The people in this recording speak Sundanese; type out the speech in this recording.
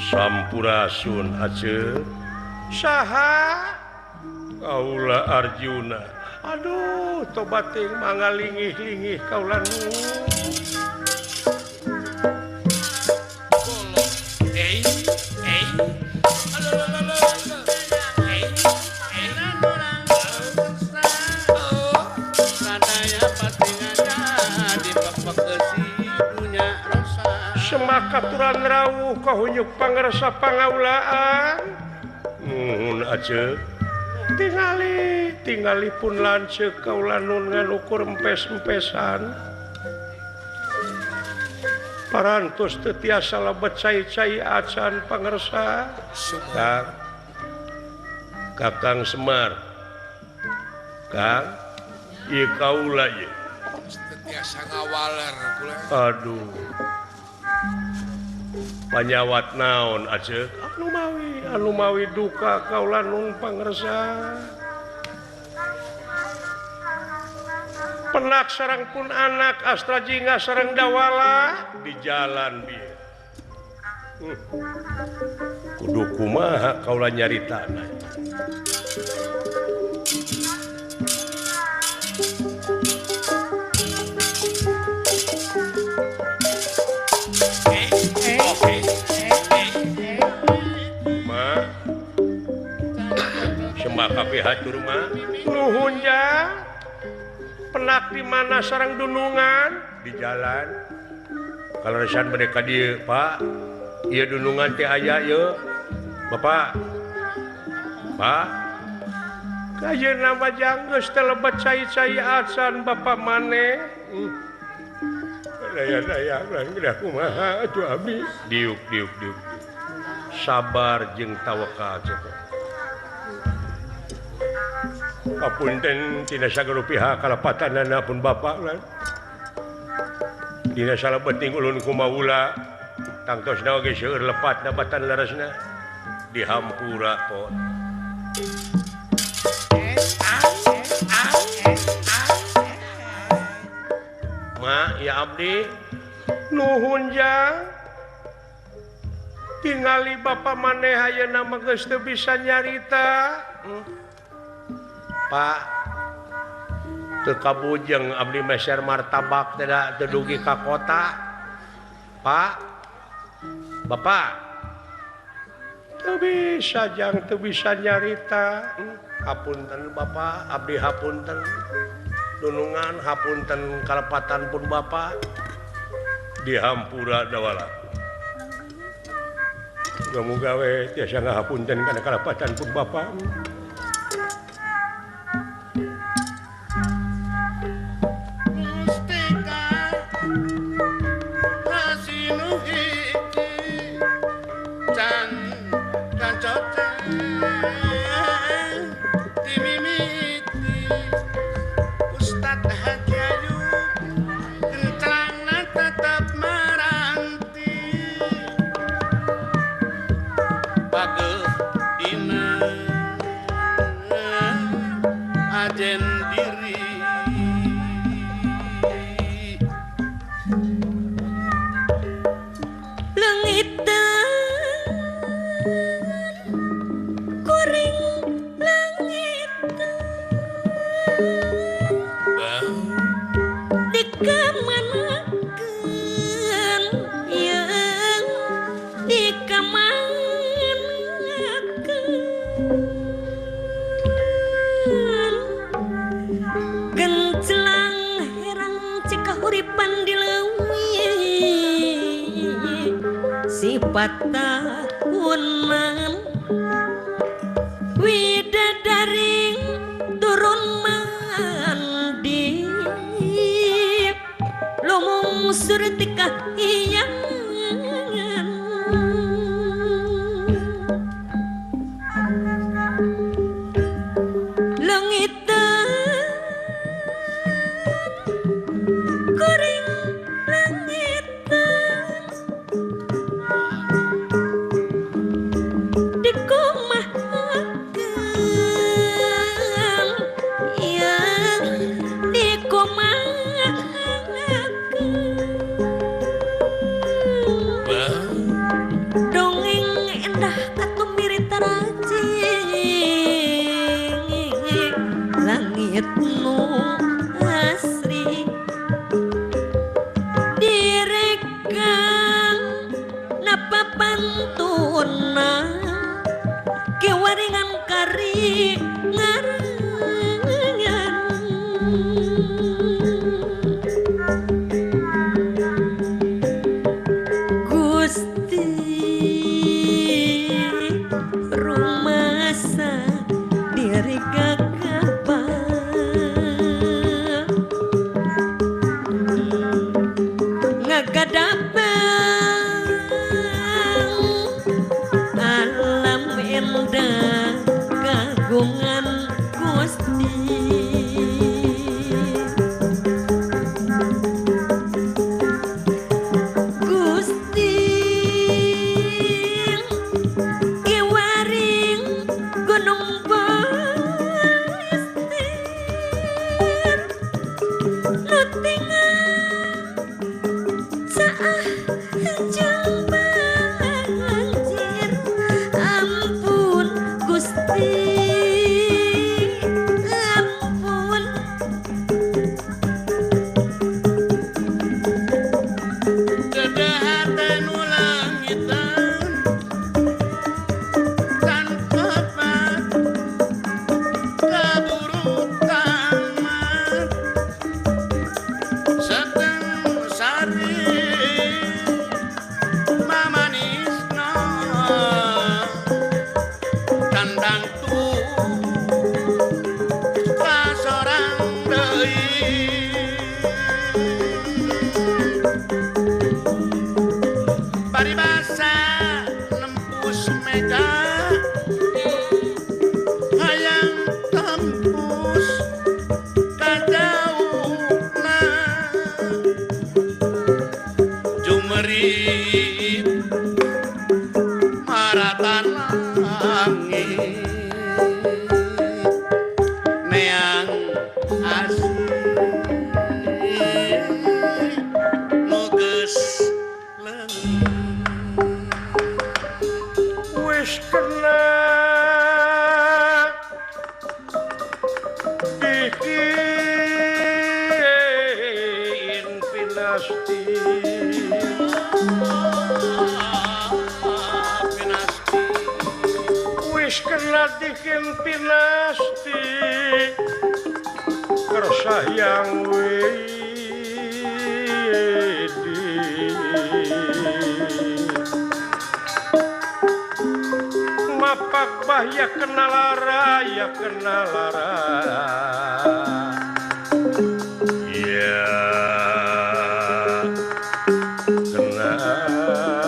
Sampurasun Aceh. Saha? Kaula Arjuna. Aduh, tobat ting mangalingih-lingih kaula nu. Semakaturan rawuh kahunyuk pangrasa pangaulaan. Nuhun Aceh. Tingali tingali pun lanceuk kaula nun ngan ukur empes-empesan. Parantos teu tiasa lebet cai-cai acan pangrasa. Kang Kakang Semar. Kang, ieu kaula ieu. Teu tiasa ngawaler kula. Aduh. Panyawat naon Aceh? Anu mawi duka kaula nun pangresa. Penak sareng pun anak Astra Jingga sareng Dawala di jalan bieu. Kudu kumaha kaula nyaritana. Maka hatur mah nuhun jang. Penak di mana sareng dunungan di jalan. Kaleresan mereka dieu, Pak. Ieu dunungan teh aya ieu. Bapak. Pak. Kayeuna mah jang geus teu lebet cai-cai acan bapak maneh. Daya-daya geus kumaha atuh abdi. Diuk diuk diuk. Sabar jeung tawakal cenah. Kapunten tina sagala pihak kalepatanana pun bapak lan. Dina salebeting ulun kumaula tangtosna oge seueur lepat dapatan leresna dihampura pot. Ma ya abdi nuhun jang. Tingali bapak maneh ayeuna mah geus teu bisa nyarita. Pak teu kabujeng abdi meser martabak tidak teu dugi ka kota. Pak Bapak teu bisa jang teu bisa nyarita. Hapunten Bapak abdi hapunten dunungan hapunten kalepatan pun Bapak dihampura dawala. Muga-muga we tiasa ngahapunten kana kalepatan pun Bapak. Patahunan widadaring turun mandi lumung surtika hiyangan lengitan kuring langitan. Taruna kewaringan kari ngarangan Gusti rumasa diri gagabah ngagadapang alam endah kagungan Gusti. Gusti kewaring gunung Balestir nu tinggal saah jeung banjir ampun Gusti ampun. Dedehatan ulangitan tanpa kaburu tamat seteng sari mamanisna tandang tu kasorang deui. Paribasa nempus mega hayang tembus kajauhna jumerit maratan langit neang asih nu geus leungit. Wis kena bikin pinasti Pinasti wis kena bikin pinasti kersahyang widi mapak bahya kenalara ya kenalara ya kenalara.